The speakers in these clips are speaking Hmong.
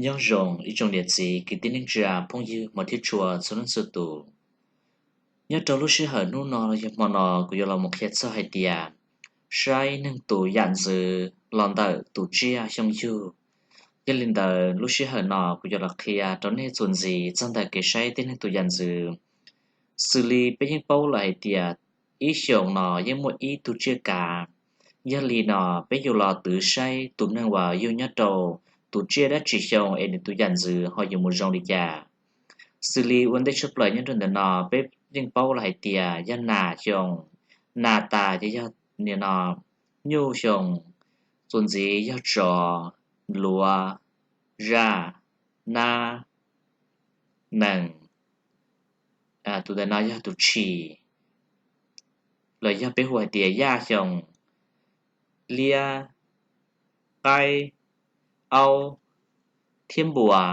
Nyob zoo ib tsoom niam txiv kwv tij neej tsa phooj ywg hmov thiab tshua txhua leej txhua tus. Nyob rau lub sij hawm hnub no los yog hmo no kuv yuav los mus qhia txog hais tias saib neeg tus yam ntxwv los ntawm tus tsiaj xyoo yug. Yog li ntawd lub sij hawm no kuv yuav los qhia rau nej txuas ntxiv txog ntawm kev saib tib neeg tus yam ntxwv. Xws li peb yeej paub lawm hais tias ib xyoos no yeej muaj ib tug tsiaj kav. Yog li no peb yuav los twv saib tus neeg uas yug nyob rau tus tsiaj dab tsi xyoo es nws tus yam ntxwv ho yuav mus zoo li cas. Xws li ua ntej tshaj plaws nyob rau ntawm no peb yeej paub lawm hais tias yog nas xyoo, nas tas ces yog nim no nyuj xyoo, txuas ntxiv yog tsov, luav, zaj, nab, nees, tus ntawm no yog tus tshis, los yog peb hu hais tias yaj xyoo, liab, qaib, aub, thiab npua.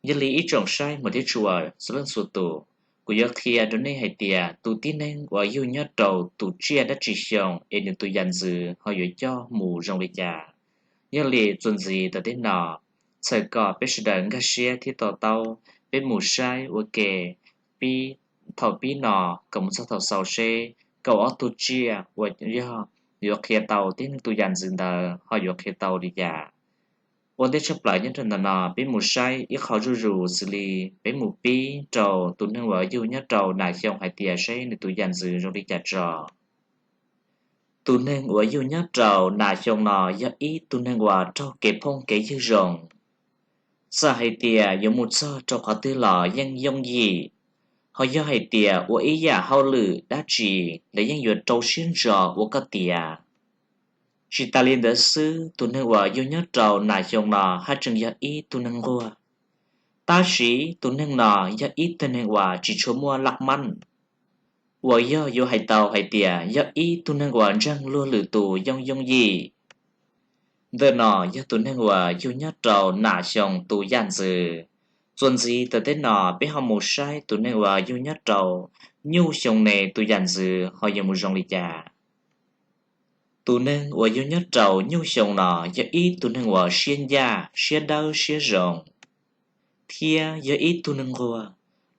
Yog li ib tsoom saib hmov thiab tshua txhua leej txhua tus, kuv yuav qhia rau nej hais tias tus tib neeg uas yug nyob rau tus tsiaj dab tsi xyoo es nws tus yam ntxwv ho yuav coj mus zoo li cas. Yog li txuas ntxiv tom tej no, txhawm kom peb sawv daws nkag siab thiab to taub, peb mus saib ua ke, pib, thaum pib no kom mus txog thaum xaus seb kaum ob tug tsiaj uas yog yuav qhia tau tib neeg tus yam ntxwv ntawd ho yuav qhia tau li cas. Ua ntej tshaj plaws nyob rau ntawm no peb mus saib ib qho zuj zus xws li peb mus pib rau tus neeg uas yug nyob rau nas xyoo hais tias saib nws tus yam ntxwv zoo li cas tso. Tus neeg uas yug nyob rau nas xyoo no yog ib tug neeg uas raug kev phooj kev ywg zoo. Txawm hais tias yuav mus txog rau qhov twg los yeej yooj yim, ho yog hais tias ua ib yam hauj lwm dab tsi los yeej yuav rau siab ntso ua koj tiav. Tsis tas li ntawd xwb, tus neeg uas yug nyob rau nas xyoo no haj tseem yog ib tug neeg nquag. Tab sis tus neeg no yog ib tug neeg uas tsis tshua muaj laj mab, uas yog yuav hais tau hais tias yog ib tug neeg uas ntseeg luag lwm tus yooj yooj yim. Ntawm no yog tus neeg uas yug nyob rau nas xyoo tus yam ntxwv. Txuas ntxiv tom tej no peb ho mus saib tus neeg uas yug nyob rau nyuj xyoo ne tus yam ntxwv ho yuav mus zoo li cas. Tus neeg uas yug nyob rau nyuj xyoo no yog ib tug neeg uas siab ncaj, siab dawb, siab zoo, thiab yog ib tug neeg nquag.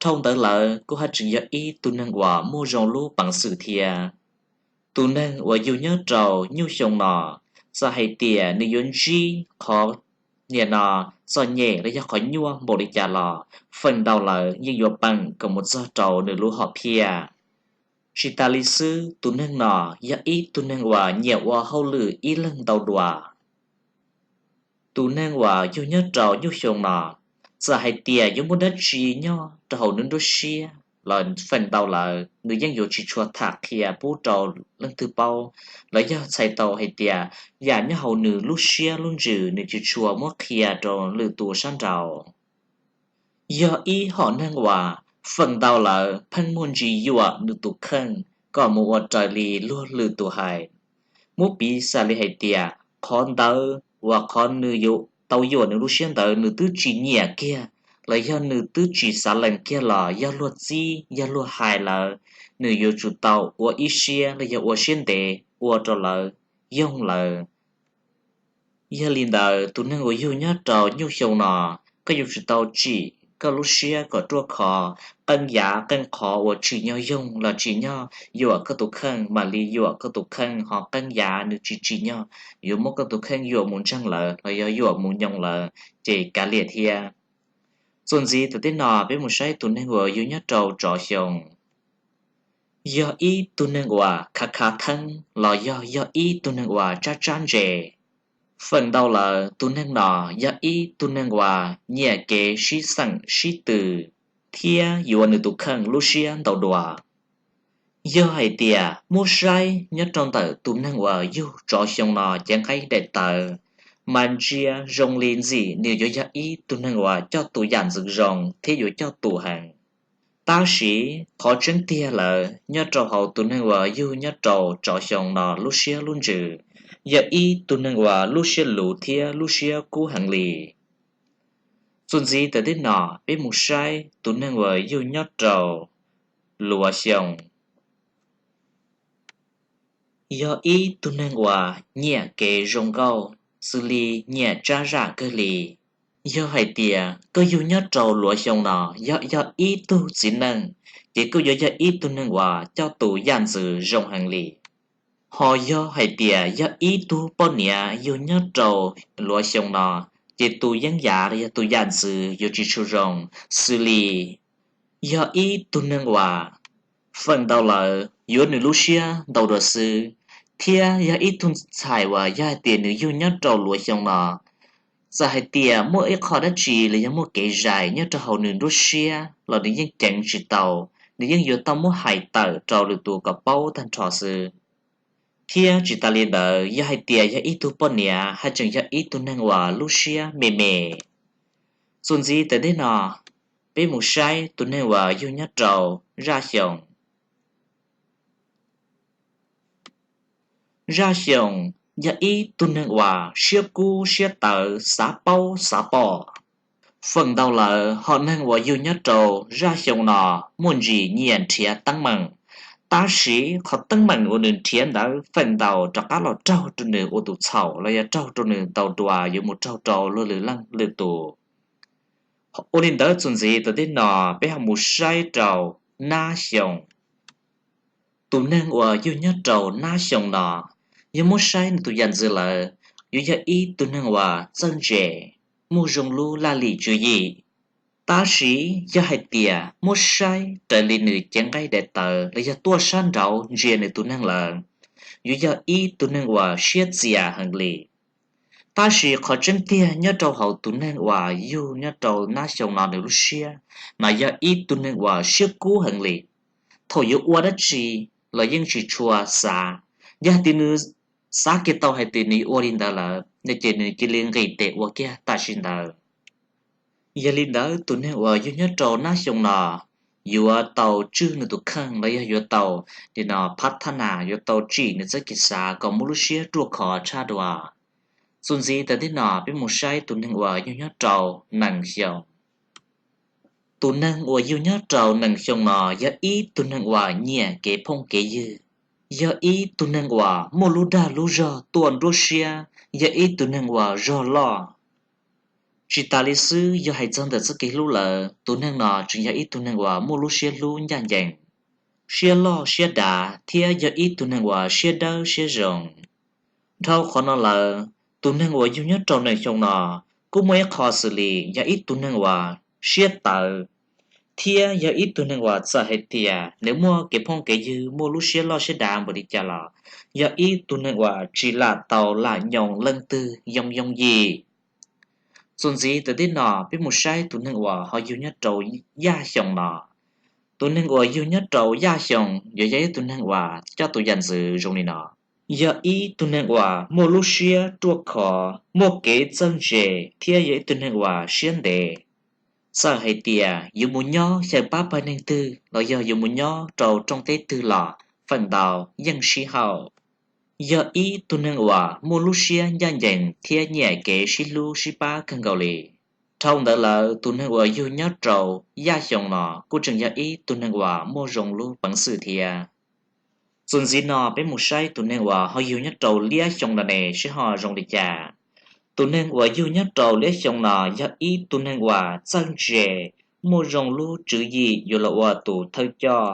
Dhau ntawd lawm kuj haj tseem yog ib tug neeg uas muaj zoo lub peev xwm thiab. Tus neeg uas yug nyob rau nyuj xyoo no, txawm hais tias nws yuav ntsib qhov niam no txom nyem los yog qhov nyuaj npaum li cas los feem ntau lawm yeej yuav peem kom mus txog rau nws lub hom phiaj. Tsis tas li xwb, tus neeg no yog ib tug neeg uas nyiam ua hauj lwm ib leeg ntau dua. Tus neeg uas yug nyob rau nyuj xyoo no, txawm hais tias yuav muaj dab tsi nyob rau hauv nws nruab siab los feem ntau lawm nws yeej yuav tsis tshua tham qhia pub rau leej twg paub, los yog txhais tau hais tias yam nyob hauv nws lub siab lub ntsws nws tsis tshua muab qhia rau lwm tus sab nraud. Yog ib hom neeg uas feem ntau lawm pheej muaj ntsis yuam nws tus kheej kom mus ua raws li luag lwm tus hais. Muab piv xam li hais tias qhov ntawd uas qhov nws yuav tau yuam nws lub siab ntawd nws twb tsis nyiam kiag, los yog nws twb tsis xav lees kiag los yog luag txib yog luag hais lawm, nws yuav tsum tau ua ib siab los yog ua siab ntev ua rau lawv yoog lawm. Yog li ntawd tus neeg uas yug nyob rau nyuj xyoo no, koj yuav tsum tau tsim koj lub siab kom ruaj khov, qee yam qee qhov uas tsim nyog yoog los tsim nyog yuam koj tus kheej mam li yuam koj tus kheej, ho qee yam nws tsis tsim nyog yuav muab koj tus kheej yuam mus ntseeg lawm los yog yuam mus nyoos lawm ces kav liam thiab. Txuas ntxiv tom tej no peb mus saib tus neeg uas yug nyob rau tsov xyoo. Yog ib tug neeg uas khav khav theeb los yog yog ib tug neeg uas tsab tsab ntse. Feem ntau lawm tus neeg no yog ib tug neeg uas nyiam kev sib xeem sib tw thiab yuav nws tus kheej lub siab ntau dua. Yog hais tias muab saib nyob rau ntawm tus neeg uas yug tsov xyoo no cev nqaij daim tawv, mas ntsia zoo li ntxim nws yuav yog ib tug neeg uas coj tus yam ntxwv zoo thiab yuav coj tus heev. Tab sis qhov tseeb tiag lawm nyob rau hauv tus neeg uas yug nyob rau tsov xyoo no lub siab lub ntsws, yog ib tug neeg uas lub siab luv thiab lub siab kub heev li. Txuas ntxiv tom tej no peb mus saib tus neeg uas yug nyob rau luav xyoo. Yog ib tug neeg uas nyiam kev zoo nkauj, xws li nyiam tsab zam kawg li. Yog hais tias koj yug nyob rau luav xyoo no, yog yog ib tug txiv neej, ces koj yuav yog ib tug neeg uas coj tus yam ntxwv zoo heev li. Ho yog hais tias yog ib tug poj niam yug nyob rau luav xyoo no, ces tus yeeb yam los yog tus yam ntxwv yuav tsis tshua zoo, xws li yog ib tug neeg uas feem ntau lawm yuav nws lub siab ntau dua xwb, thiab yog ib tug ntxhais uas yog hais tias nws yug nyob rau luav xyoo no, txawm hais tias muaj ib qho dab tsi los yog muaj kev zais nyob rau hauv nws lub siab los nws yeej ceev tsis tau, nws yeej yuav tau muab hais tawm rau lwm tus kom paub tag nrho xwb. Thiab tsis tas li ntawd, yog hais tias yog ib tug poj niam haj tseem yog ib tug neeg uas lub siab me me. Txuas ntxiv tam ntej no, peb mus saib tus neeg uas yug nyob rau zaj xyoo. Zaj xyoo yog ib tug neeg uas siab kub siab tawv, xav paub xav pom. Feem ntau lawm, hom neeg uas yug nyob rau zaj xyoo no muaj ntsis nyiam nrhiav teeb meem, tab sis qhov teeb meem uas nws nrhiav ntawd feem ntau rov qab los raug rau nws ua tus txhaum los yog raug rau nws ntau dua yuav mus raug rau luag lwm leej lwm tus. Ua li ntawd txuas ntxiv tam ntej no, peb ho mus saib rau nab xyoo. Tus neeg uas yug nyob rau nab xyoo no, yog muab saib nws tus yam ntxwv lawm, yuav yog ib tug neeg uas txawj ntse, muaj zoo lub laj lim tswv yim. Tab sis yog hais tias muab saib raws li nws cev nqaij daim tawv los yog tuaj sab nraud ntsia nws tus neeg lawm, yuav yog ib tug neeg uas siab txias heev li. Tab sis qhov tseeb tiag nyob rau hauv tus neeg uas yug nyob rau nab xyoo no nws lub siab, mas yog ib tug neeg uas siab kub heev li. Thaum yuav ua dab tsi los yeej tsis tshua xav. Yog hais tias nws xav kiag tau hais tias nws yuav ua li ntawd lawm no ces nws cia li nqis tes ua kiag tam sim ntawd. Yog li ntawd tus neeg uas yug nyob rau nab xyoo no yuav tau tswj nws tus kheej los yog yuav tau li no phav thab nas, yuav tau tsim nws txoj kev xav kom muaj lub siab ruaj khov tshaj dua. Txuas ntxiv tam ntej no peb mus saib tus neeg uas yug nyob rau nees xyoo. Tus neeg uas yug nyob rau nees xyoo no yog ib tug neeg uas nyiam kev phooj kev ywg, yog ib tug neeg uas muaj lub dag lub zog tuaj nruab siab, yog ib tug neeg uas zog loj. Tsis tas li xwb, yog hais txog ntawm txoj kev hlub lawm, tus neeg no tseem yog ib tug neeg uas muaj lub siab hlub ncaj ncees, siab loj siab dav thiab yog ib tug neeg uas siab dawb siab zoo. Dhau qhov no lawm, tus neeg uas yug nyob rau nees xyoo no kuj muaj ib qho xws li yog ib tug neeg uas siab tawv, thiab yog ib tug neeg uas txawm hais tias nws muaj kev phooj kev ywg, muaj lub siab loj siab dav npaum li cas los yog ib tug neeg uas tsis lam tau lam nyoos leej twg yooj yooj yim. Txuas ntxiv tam ntej no peb mus saib tus neeg uas ho yug nyob rau yaj xyoo no. Tus neeg uas yug nyob rau yaj xyoo yuav yog ib tug neeg uas coj tus yam ntxwv zoo li no: yog ib tug neeg uas muaj lub siab ruaj khov, muaj kev txawj ntse, thiab yog ib tug neeg uas siab ntev. Txawm hais tias yuav mus nyob xyaw pab pawg neeg twg los yog yuav mus nyob rau rooj teb twg los feem ntau yeej sib haum. Yog ib tug neeg uas muaj lub siab ncaj ncees thiab nyiam kev sib hlub sib pab kawg nkaus li. Dhau ntawd lawm, tus neeg uas yug nyob rau yaj xyoo no kuj tseem yog ib tug neeg uas muaj zoo lub peev xwm thiab. Txuas ntxiv no peb mus saib tus neeg uas ho yug nyob rau liab xyoo no ne seb ho zoo li cas. Tus neeg uas yug nyob rau liab xyoo no yog ib tug neeg uas txawj ntse, muaj zoo lub tswv yim yuav los ua tus thawj coj.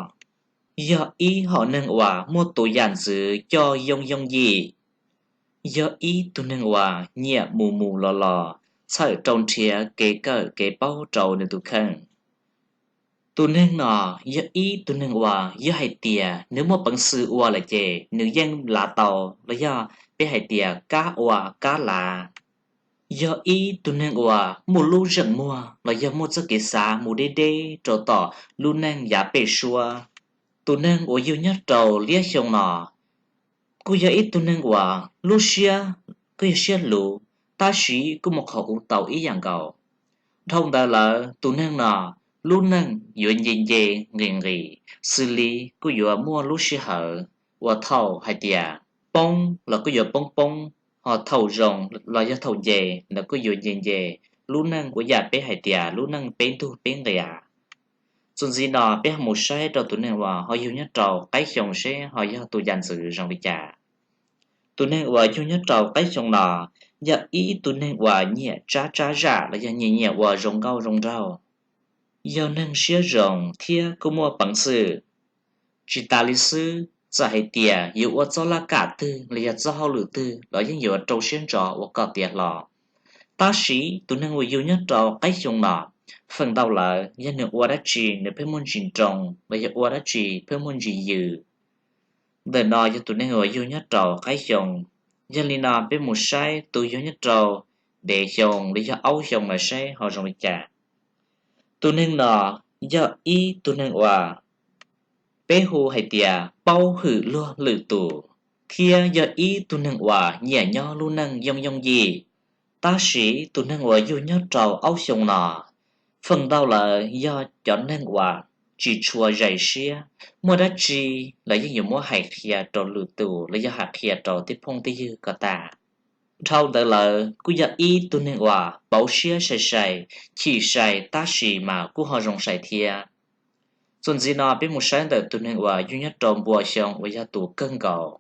Yog ib hom neeg uas muaj tus yam ntxwv coj yooj yooj yim. Yog ib tug neeg uas nyiam mus mus los los, txhawm rau nrhiav kev kawm kev paub rau nws tus kheej. Tus neeg no yog ib tug neeg uas yog hais tias nws muaj peev xwm ua lawm ces nws yeej lav tau los yog peb hais tias kab ua kab lav. Yog ib tug neeg uas muaj lub zeem muag los yog muaj txoj kev xav mus deb deb rau tom lub neej yav pem suab. Tus neeg uas yug nyob rau liab xyoo no kuj yog ib tug neeg uas lub siab kuj yog siab luv, tab sis kuj muaj qhov uv tau ib yam nkaus. Dhau ntawd lawm, tus neeg no lub neej yuav nce nce nqis nqis, xws li kuj yuav muaj lub sij hawm uas thaum hais tias poob los kuj yuav poob poob, ho thaum zoo los yog thaum nce los kuj yuav nce nce, lub neej ua yam peb hais tias lub neej peb ntug peb nqias. Txuas ntxiv no peb ho mus saib rau tus neeg uas ho yug nyob rau qaib xyoo seb ho yog tus yam ntxwv zoo li cas. Tus neeg uas yug nyob rau qaib xyoo no yog ib tug neeg uas nyiam tsab tsab zam los yog nyiam nyiam ua zoo nkauj zoo nraug, yog neeg siab zoo thiab kuj muaj peev xwm. Tsis tas li xwb, txawm hais tias yuav ua txoj laj kam twg los yog txoj hauj lwm twg los yeej yuav rau siab ntso ua kom tiav hlo. Tab sis tus neeg uas yug nyob rau qaib xyoo no, feem ntau lawm yog nws ua dab tsi nws pheej muaj ntsis nroo los yog ua dab tsi pheej muaj ntsis yws. Ntawm no yog tus neeg uas yug nyob rau qaib xyoo. Yog li no peb mus saib tus yug nyob rau dev xyoo los yog aub xyoo lawm saib ho zoo li cas. Tus neeg no yog ib tug neeg uas peb hu hais tias paub hwm luag lwm tus, thiab yog ib tug neeg uas nyiam nyob lub neej yooj yooj yim. Tab sis tus neeg uas yug nyob rau aub xyoo no, feem ntau lawm yog cov neeg uas tsis tshua zais siab, muaj dab tsi los yeej yuav muab hais qhia rau lwm tus los yog hais qhia rau tej phooj tej ywg kom tas. Dhau ntawd lawm kuj yog ib tug neeg uas pauv siab sai sai, chim sai tab sis mas kuj ho zoo sai thiab. Txuas ntxiv no peb mus saib ntawm tus neeg uas yug nyob rau npua xyoo uas yog tus kawg nkaus.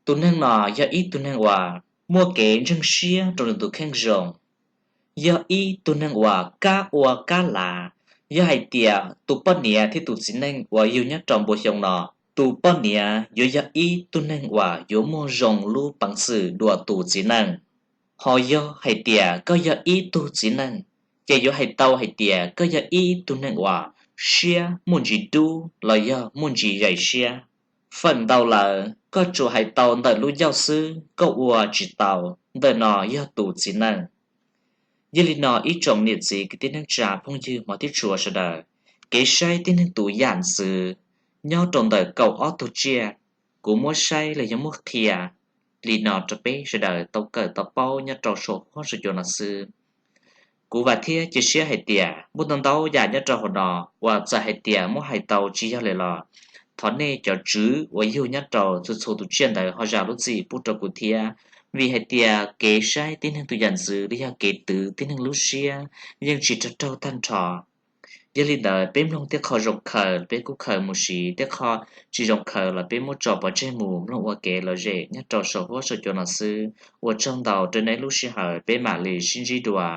Tus neeg no yog ib tug neeg uas muaj kev ntseeg siab rau nws tus kheej zoo, yog ib tug neeg uas kab ua kab lav. Yog hais tias tus poj niam thiab tus txiv neej uas yug nyob rau npua xyoo no, tus poj niam yuav yog ib tug neeg uas yuav muaj zoo lub peev xwm dua tus txiv neej. Ho yog hais tias koj yog ib tug txiv neej, ces yuav hais tau hais tias koj yog ib tug neeg uas siab muaj ntsis dub los yog muaj ntsis zais siab. Feem ntau lawm koj tsuas hais tau ntawm lub ncauj xwb, koj ua tsis tau. Ntawm no yog tus txiv neej. Yog li no ib tsoom niam txiv kwv tij neej tsa phooj ywg hmov thiab tshua sawv daws, kev saib tib neeg tus yam ntxwv nyob rau ntawm kaum ob tug tsiaj, kuv muab saib los yog muab qhia li no rau peb sawv daws tau kawm tau paub nyob rau saum huab saum cua no xwb. Kuv vam thiab cia siab hais tias muaj ntau ntau yam nyob rau hauv no uas txawm hais tias muab hais tau tsis yog lawm los thov nej cov tswv uas yug nyob rau txhua txhua tus tsiaj ntawd ho zam lub txim pub rau kuv thiab, vim hais tias kev saib tib neeg tus yam ntxwv los yog kev twv tib neeg lub siab yeej tsis raug raug tag nrho. Yog li ntawd peb mloog tej qho zoo khaws peb kuj khaws mus siv, tej qho tsis zoo khaws los peb muab tso pov tseg mus mloog ua kev lom zem nyob rau saum huab saum cua no xwb. Ua tsaug ntau rau nej lub sij hawm, peb mam li sib ntsib dua.